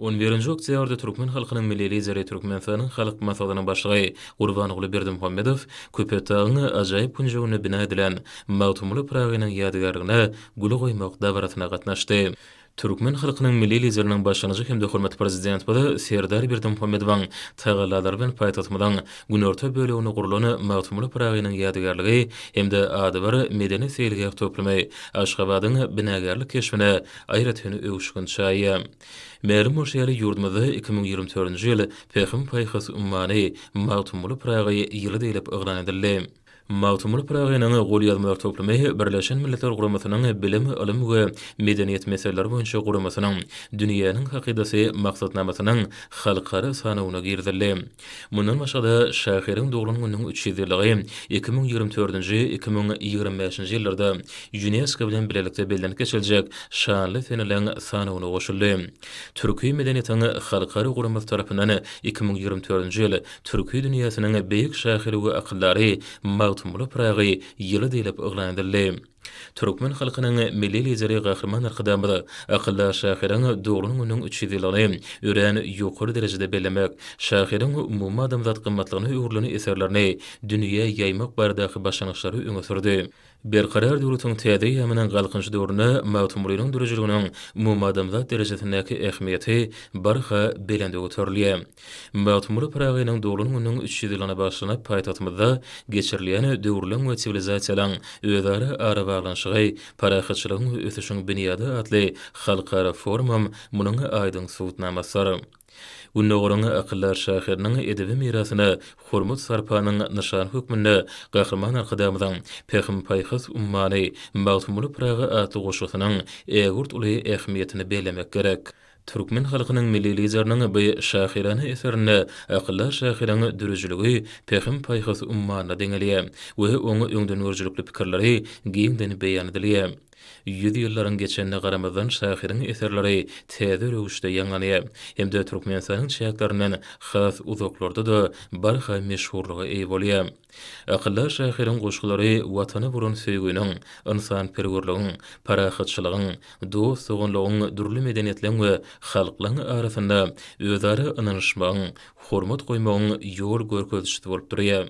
On birinji oktýabrda türkmen halkynyň Milli Lideri, Türkmenistanyň Halk Maslahatynyň Başlygy Gurbanguly Berdimuhamedow Köpetdagyň ajaýyp künjeginde bina edilen Magtymguly Pyragynyň ýadygärligine gül goýmak dabarasyna gatnaşdy. Türkmen halkynyň Milli Lideriniň başlangyjy hem-de hormatly Prezidentimiz Serdar Berdimuhamedowyň tagallalary bilen paýtagtymyzyň günorta böleginde gurlan Magtymguly Pyragynyň ýadygärligi hem-de adybir medeni-seýilgäh toplumy Aşgabadyň binagärlik keşbine aýratyn öwüşgin çaýýar. Mälim bolşy ýaly, ýurdumyzda 2024-nji ýyl Pähim-paýhas ummany Magtymguly Pyragy ýyly diýlip yglan edildi. Magtymguly Pyragynyň golýazmalar toplumy Birleşen Milletler Guramasynyň Bilim, ylym we medeniýet meseleleri boýunça guramasynyň Dünýäniň hakydasy maksatnamasynyň halkara sanawyna girizildi. Mundan başga-da, şahyryň doglan gününiň 300 ýyllygy 2024-nji, 2025-nji ýyllarda Ýunesko bilen bilelikde bellenip geçiljek şanly seneleriň sanawyna goşuldy. Türki medeniýetiň halkara guramasy tarapyndan 2024-nji ýyl Türki dünýäsiniň beýik şahyry we akyldary Magtymguly Pyragy ýyly diýlip yglan edildi. Türkmen halkynyň Milli Lideri Gahryman Arkadagymyz akyldar şahyryň doglan gününiň 300 ýyllygyny örän ýokary derejede bellemek, şahyryň umumadamzat gymmatlygyna öwrülen eserlerini dünýä ýaýmak baradaky başlangyçlary öňe sürdi. Berkarar döwletiň täze eýýamynyň Galkynyş döwründe Magtymgulynyň döredijiliginiň umumadamzat derejesindäki ähmiýeti barha belende göterilýär. Magtymguly Pyragynyň doglan gününiň 300 ýyllygyna bagyşlanyp paýtagtymyzda geçirilýän Döwürleň we siwilizasiýalaryň özara arabaglanyşygy, parahatçylygyň we ösüşiň binýady atly halkara forumam munuň aýdyň subutnamasydyr. Gündogaryň akyldar şahyrynyň edebi mirasyna hormat-sarpanyň nyşany hökmünde Gahryman Arkadagymyzyň Pähim-paýhas ummany Magtymguly Pyragy atly goşgusynyň ägirt uly ähmiýetini bellemek gerek. Türkmen halkynyň Milli Lideriniň bu şahyrana eserinde akyldar şahyryň döredijiligi pähim-paýhas ummanyna deňelýär we oň öňdengörüjilikli pikirleri giňden beýan edilýär. Ýüz ýyllaryň geçenine garamazdan şahyryň eserleri täze röwüşde ýaňlanýar hem-de Türkmenistanyň çäklerinden has uzaklarda-da barha meşhurlyga eýe bolýar. Akyldar şahyryň goşgulary Watana bolan söýginiň, ynsanperwerligiň, parahatçylygyň, dost-doganlygyň, dürli medeniýetleň we halklaň arasynda özara ynanyşmagyň, hormat goýmagyň ýol görkezijisi bolup durýar.